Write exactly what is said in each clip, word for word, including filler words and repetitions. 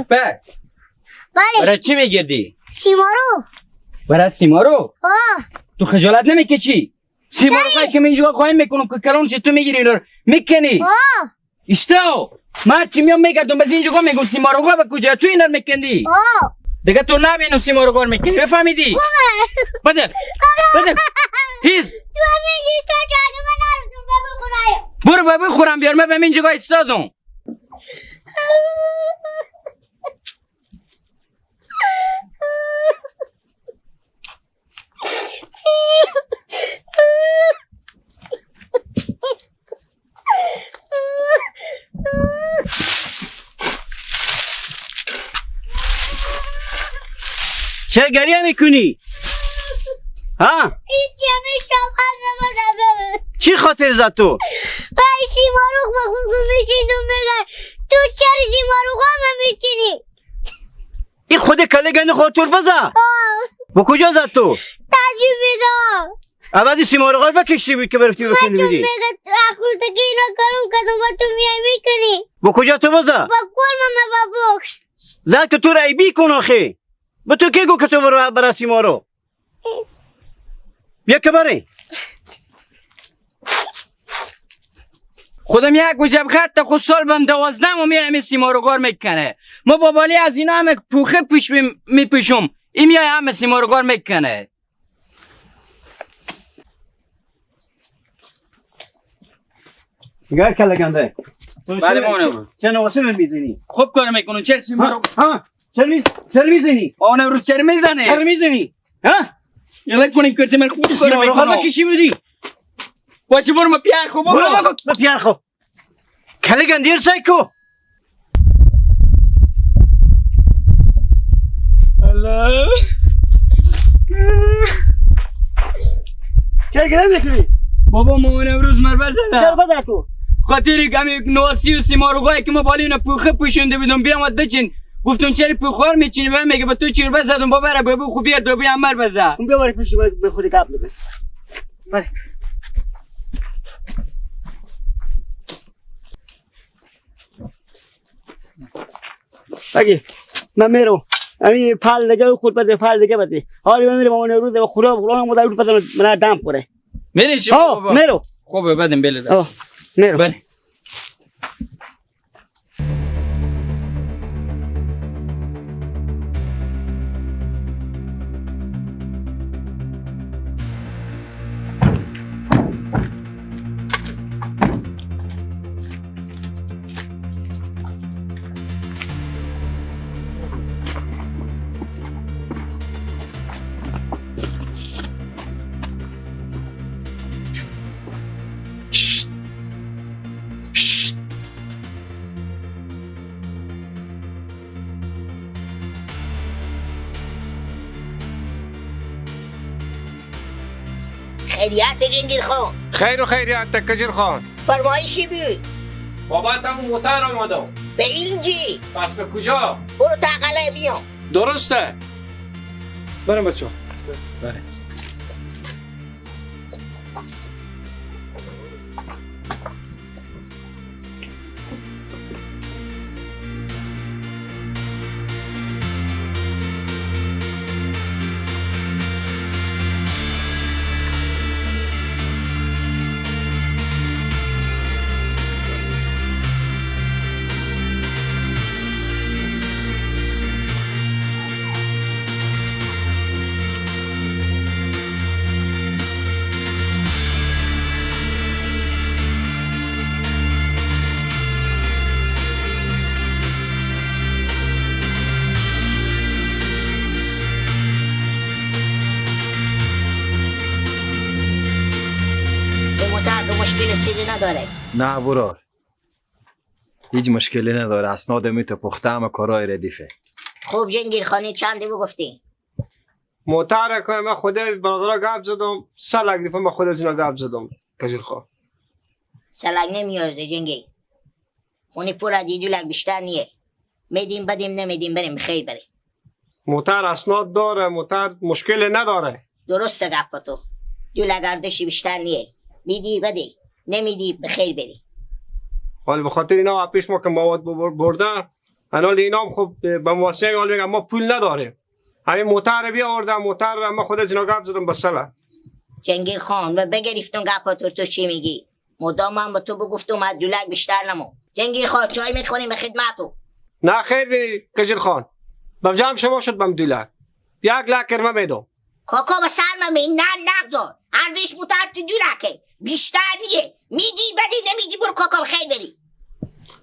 به. بله. برای چی می‌گردی؟ سیمارو. برای سیمارو؟ آه. تو خجالت نمی‌کشی؟ سیمارو چی؟ که من اینجا قایم می‌کنم که کلان چی تو می‌گیری اینا رو می‌کنی؟ آه. ایستا. من چی میام می‌گردم، بس اینجا می‌گم سیمارو به کجا تو اینا رو می‌کنی؟ آه. دیگه تو نبینم سیمارو می‌کنی، بفهمیدی؟ خوبه. بده. بده. تیز. تو همین ایستا جا که من نرفتم، بابا خدایا. برو بابا خورم بیار، من به این جا ایستادم. چرا گریه می‌کنی؟ ها؟ هیچی، همیشه خواهد بمازم. چی خاطر زد تو؟ بای سیمارغ بگو می‌شین تو می‌گن. تو چرا سیمارغ هم می‌چینی؟ این خود کله گنده خود تور بزه. آه. با کجا زد تو؟ ترجیح می‌دم. اول این سیمارغ ها بکشتی بود که برفتی من بکنی تو بیدی. می‌گه اخورده که اینا کارم کردم با تو میای می‌کنی. با کجا تو بزه؟ با کور ماما با بوکس. زد که تو رای بی کن آخه. به تو کی گو که تو برا، برا سیمارو؟ بیا که بره. خودم یک گوجب خط خود سال بم دوازده و میای همین سیمارو گار می‌کنه. ما با بالی از اینا همه پوخه پوش می-، می‌پوشم. این میای همه سیمارو گار می‌کنه. نگاه کله گنده. بله، مامانم. چه نواسه من می‌زنی؟ خوب کار می‌کنم. چرا سیمارو؟ ها، ها. چرا می-، چرا می‌زنی؟ مامانم رو چرا می‌زنه؟ چرا می‌زنی؟ ها؟ یلا کنین کرتی من خوب کار سیمارو می‌کنم. خدا کشی بودی. باشه برو ما پیار خوب برو. برو. ما پیار خوب. کله گندیر سایکو. الله. چرا گرم می‌کنی؟ بابا مامان امروز مر بزده. چرا بزد تو؟ خاطر یک همی نواسی و سیماروگایی که ما بالی اینا پوخه پوشونده بودم بیامد بچین. گفتم چرا پوخار می‌چینی؟ به میگه به تو چیر بزدم بابا را ببو خوب بیار دو بیام مر بزه. اون بیا باری پوشی به خودی گپ بزن. بله. بگی، من میرم. امی پال دیگه خود بده، پال دیگه بده. حالی من میرم اون روز به خدا، خدا هم بوده، رو بده، من دم پره. میری چی ها، بابا؟ میرم. خوبه، بدیم بله. ها، میرم. بله. خیریت جنگیر خان؟ خیر و خیریت کجیر خان. فرمایشی بود. بابا تا موتر آمدم. به اینجی؟ پس به کجا؟ برو تا قلعه بیام. درسته. بریم بچه. بله. این موتر تو مشکل چیزی نداره؟ نه برار، هیچ مشکلی نداره. اسناد میته پخته، همه کارهای ردیفه. خوب جنگیر خانی چندی بگفتی؟ موتر که من خود برادرها گپ زدم، سه لک دفعه من خود از اینا گپ زدم. کجیر خان. سه لک نمیارزه جنگی. اونی پورا دی دو لک بیشتر نیه. میدیم بدیم، نمیدیم بریم، خیر بریم. موتر اسناد داره، موتر مشکل نداره. درست گپ تو. دو لک ارزشی بیشتر نیه. میدی بدی، نمیدی به خیر بری. ولی به خاطر اینا پیش ما که مواد ببر-، برده، انال اینام خب به واسطه حال می‌گم ما پول نداریم. همین موتر رو بیاوردم، موتر رو من خود از اینا گپ زدم به سلا. جنگیر خان، و بگرفتم گپ تو، تو چی میگی؟ مدام من به تو بگفتم از دو لک بیشتر نمو. جنگیر خان، چای می‌خوریم به خدمت تو. نه خیر بی قجیر خان. بم جمع شما شد بم دو لک. یک لک کرمه میدم. کاکا به سر من می نه نگذار. ارزش موتر تو دو لکه. بیشتر نیه. میدی بدی نمیدی برو کاکا خیر بری.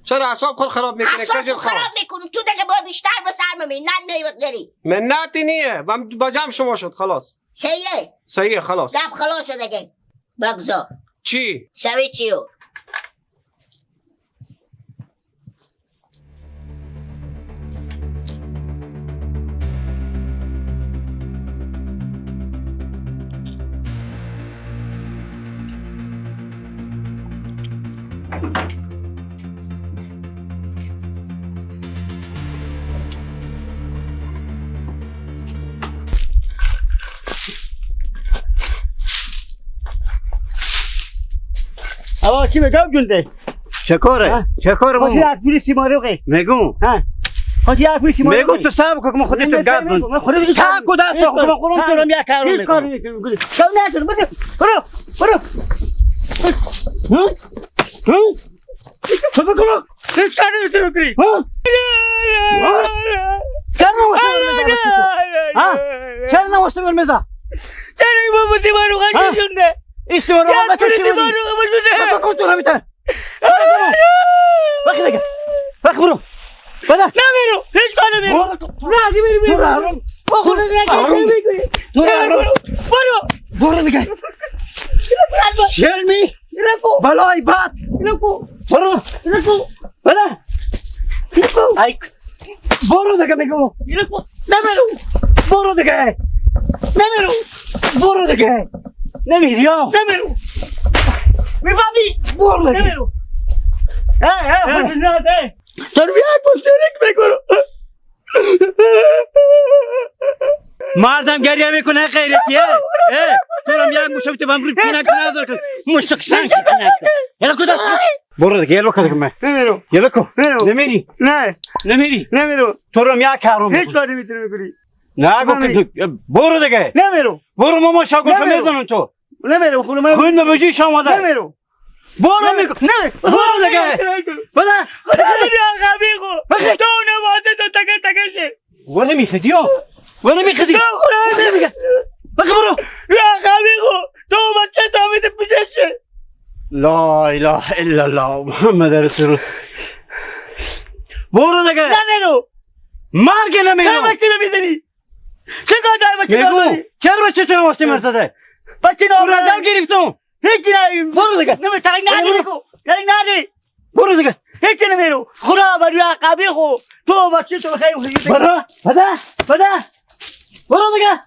چرا اعصاب خود خراب می‌کنی اعصاب قجیر خود خان؟ خراب می‌کنم. تو دیگه با بیشتر به سر من می نه می‌داری. منتی نیه. بم با جمع شما شد خلاص. صحیحه؟ صحیحه خلاص. گپ خلاصه دیگه. بگذار. چی؟ شوی چیو؟ آقا، چی می‌گم گونده؟ چکاره؟ ها؟ چکاره حاجی ماما؟ یک پولی سیمارو که. می‌گم. ها. حاجی یک پولی سیمارو می‌گم که. تو صبر کن که من خودی تو گپ می‌گم. من خودم تا کدا صبر کن، من خودم تو رو یک کار هیچ می‌کنم. کار نمی‌کنم، گونده. تو نکنم، بده. برو، برو. ها؟ ها؟ تو بکنم. هیچ کاری نمی‌تونی بکنی. ها؟ ها؟ چرا نوشته بر میزا بچه تو؟ ها؟ چرا نوشته بر میزا؟ چرا این بابا دیوارو ها؟ خشم شده؟ این سیمارو یک بچه چی بودی؟ دیوارو خشم شده. بابا کن تو رو می‌تن. بخی دیگه. بخی برو. بده. نمیرو. هیچ کار نمیرو. برو تو. نه، دیگه برو، تو برو. رو حرام. با خود تو دیگه رو حرام. نمی‌کنی. تو رو حرام. برو. برو دیگه. برو. شرمی. اینو کو. بلای بد. اینو کو. برو. اینو کو. بده. اینو کو. ای، برو دیگه می‌گم. اینو کو. نمیرو. برو دیگه. نمیرو. برو دیگه. نمیری ها. نمیرو. می‌فهمی؟ برو دیگه. نمیرو. اه، اه، اه. خود نه، اه. تو رو یک بار ترک می‌کنم. مردم گریه می‌کنه، خیرتیه. اه، تو رو هم یک مشت بم روی پینک نظر کن. مشت سنگ پینک. یلا کو دست. برو دیگه، یلا کو دیگه من. نمیرو. یلا کو. نمیرو. نمیری. نه. نمیری. نمیرو. تو رو هم یک کارو هیچ می‌کنم. کاری می‌تونی بکنی. نه، گو که نمیری. تو، برو دیگه. نمیرو. برو ماما شاگرد نمیرو. می‌زنم تو. نمیرو، خونه من خون به وجودش آمده. نمیرو. برو نمیرو. می‌گم. نه. برو دیگه. نمیرو. بده. خدا بده آقا بیگو. بده. تو نمازه تو تکه تکه شه. ولے میخدی ها؟ ولے میخدی؟ تو خدا بده. بده. بده برو. یا آقا بیگو. تو بچه تو می‌ده پیشش شه. لا اله الا الله محمد رسول الله. برو دیگه. نمیرو. مرگ نمیرو. چرا بچه نمیزنی؟ چه کار داری بچه می‌گو، نمیزنی؟ چرا بچه تو نواستی مرتده؟ بچه برو نمیزنی. دم گرفتم. هیچ نه. برو دیگه. نه، ترک نده برو. کو. ترک نده. برو دیگه. هیچ نمیرو. خدا بر روی عقبی خو. تو بچه تو خیلی خیلی. برو. بده. بده. برو دیگه.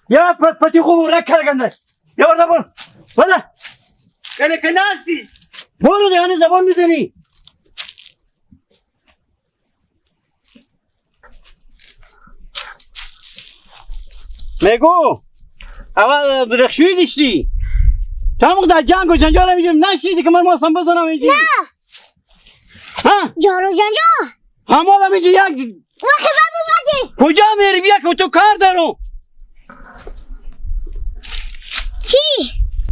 یا پت پتی خو رک کرگنده. یا ورده برو. بده. کنه کناسی. برو دیگه، هنه زبان می‌زنی. می‌گو، اول رخشویی دیشتی. تو هم در جنگ و جنجال هم اینجا نشیدی که من ماستم بزنم اینجا. نه. ها؟ جار و جنجال. همه هم اینجا یک. واخه بابا بجه. کجا میری؟ بیا که تو کار دارم. چی؟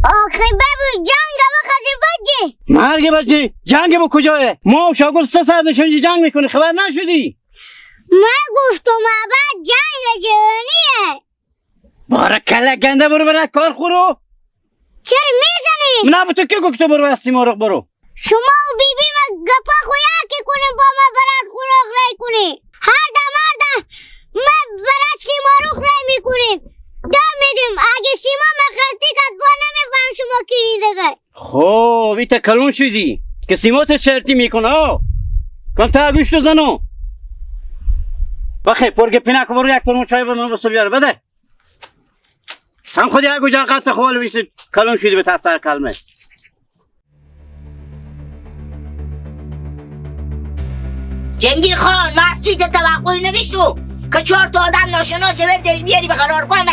آخه بابا جنگ و خزی بجه. مرگ بجه. جنگ با کجایه؟ ما و شاگرد سه ساعت نشونجی جنگ می‌کنی، خبر نشدی؟ من گفتم اول جنگ جهانیه. بارکلا گنده، برو برای کار خورو. چرا می‌زنی؟ نه، به تو کی گفت تو برو برای سیمارغ برو؟ شما و بی‌بی ما گپا خو یکی کنیم با ما برات خوناخ رای کنی. هر دم هر دم ما برات سیمارغ رای می‌کنیم. دم می‌دیم. اگه سیما مخلطی کد با نمی‌فهم شما کی دیگه. خب، ایتا کلون شدی که سیمات چرتی می‌کنه ها. کن تا گوش تو زنو. بخیر، پرگه پینک برو یک ترموز چای به من بسو بیار، بده. هم خود یک گوجه قصد خوال بیشت کلون شدی به تفتر کلمه. جنگیر خان، ما از توی ده توقعی نوشتو که چهار تا آدم ناشناس ور داری بیاری به قرار گاه.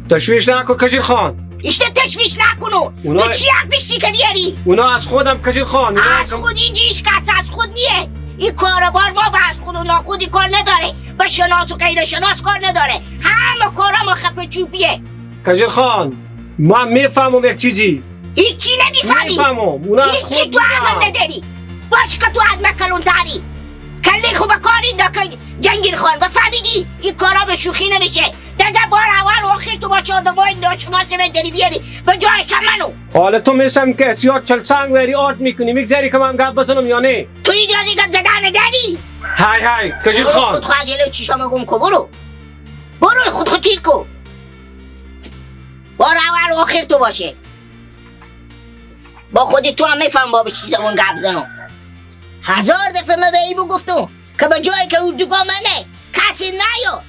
تشویش نکو کجیر خان. ایشته تشویش نکنو. اونا تو چی حق داشتی که بیاری؟ اونا از خودم، کجیر خان، اونا از کم- خود اینجا هیچ کس از خود نیه. این کاربار ما به از خود و ناخودی کار نداره، به شناس و غیر شناس کار نداره. همه کارا ما خپ چوبیه. کجیر خان، من می‌فهمم یک چیزی. هیچی نمی‌فهمی. می‌فهمم. اونا از هیچی خود تو عقل می‌فهمم. نداری. باش که تو از من کلان‌تری. کلهٔ خو به کار ایندا که جنگیر خان، و فهمیدی؟ این کارا به شوخی نمیشه. دگه بار اول و آخر تو با چهارده ماه ناشناس من داری بیاری به جای که منو. حالا تو مثل که سیاه چل سنگ وری آرد می‌کنی، می‌گذری که من گپ بزنم یا نه؟ تو اجازهٔ گپ زدن نداری. های های، کجیر خان. خود خو جلو چشام گم کو، برو. برو خود خو تیر کو. بار اول و آخر تو باشه. با خودی تو هم می‌فهم با به چی زبان گپ زنم. هزار دفعه من به ای بگفتم که به جایی که اردوگاه منه، کسی نیا.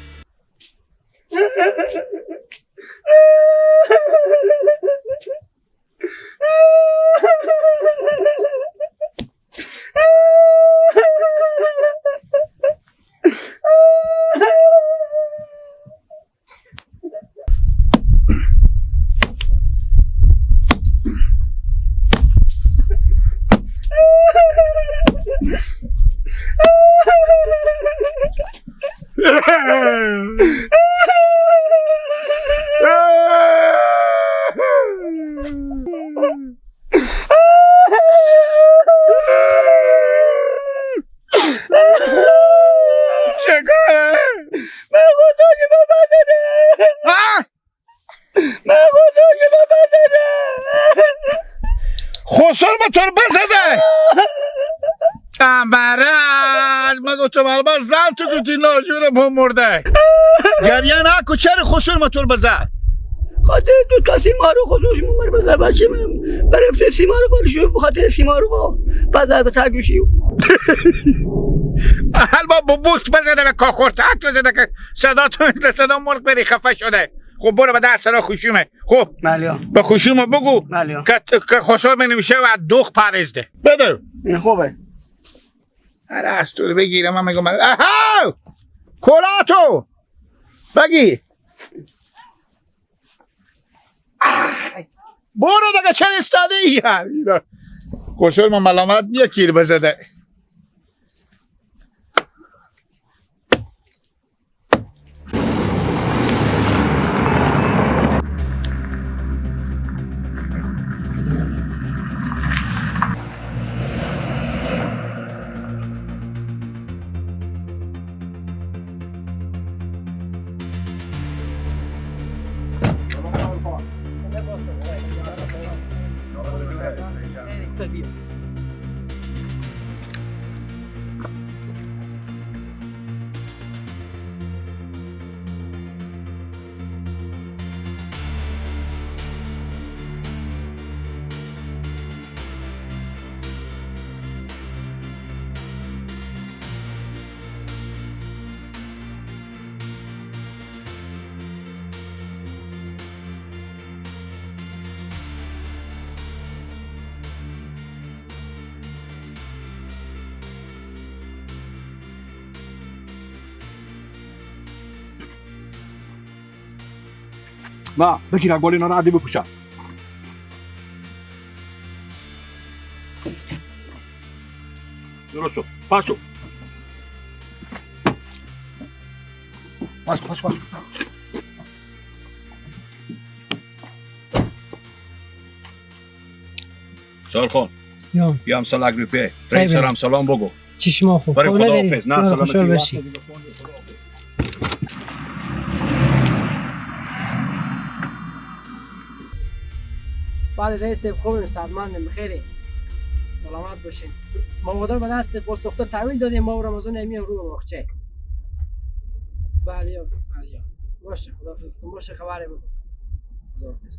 چکه؟ من گفتم که من بزنه. ها؟ من گفتم که من بزنه. خسر موتور بزده. امرد، من گفتم البته زن تو گفتی ناجور بمرده. گریه نکو، چرا خسر موتور بزد؟ خاطر دو تا سیمارغ خودش ممر بزد، بچه من برفته سیمارغ برش، به خاطر سیمارغ بزد به تگوشی. البته با بوست بزده، به کاخور تک بزده که صدا تو مثل صدا مرغ بری خفه شده. خب برو به در سرا خشومه. خب. بله. به خشومه بگو. بله. که، که خسر می نمیشه و دوخ پرزده. بده. نه خوبه. اره از تو بگیرم، من می‌گم، آها! کلاتو! بگی. آه! برو دیگه، چرا استاده ای؟ اینا. خسر ما ملامت نیه کیر بزده. نه، بگیر اقبال اینا رو عادی بپوشن. درست شد. پاس شد. پاس، پاس، پاس. سال خان. یا. بیا هم سال اگری پی. خیلی. رئیس هم سلام بگو. چشم آخو. برای خب، خدا نداری. حافظ. نه، برو، سلامتی. خوشحال باشی. بله، رئیس صاحب، خوبیم، سلامتیم، بخیریم. سلامت باشین. ما مدام به دست پاسدختا تحویل دادیم، ما او رمضان امی رو به باغچه. بله، بله. باشه، خدا حافظ. باشه، خبر بگو. خدا حافظ.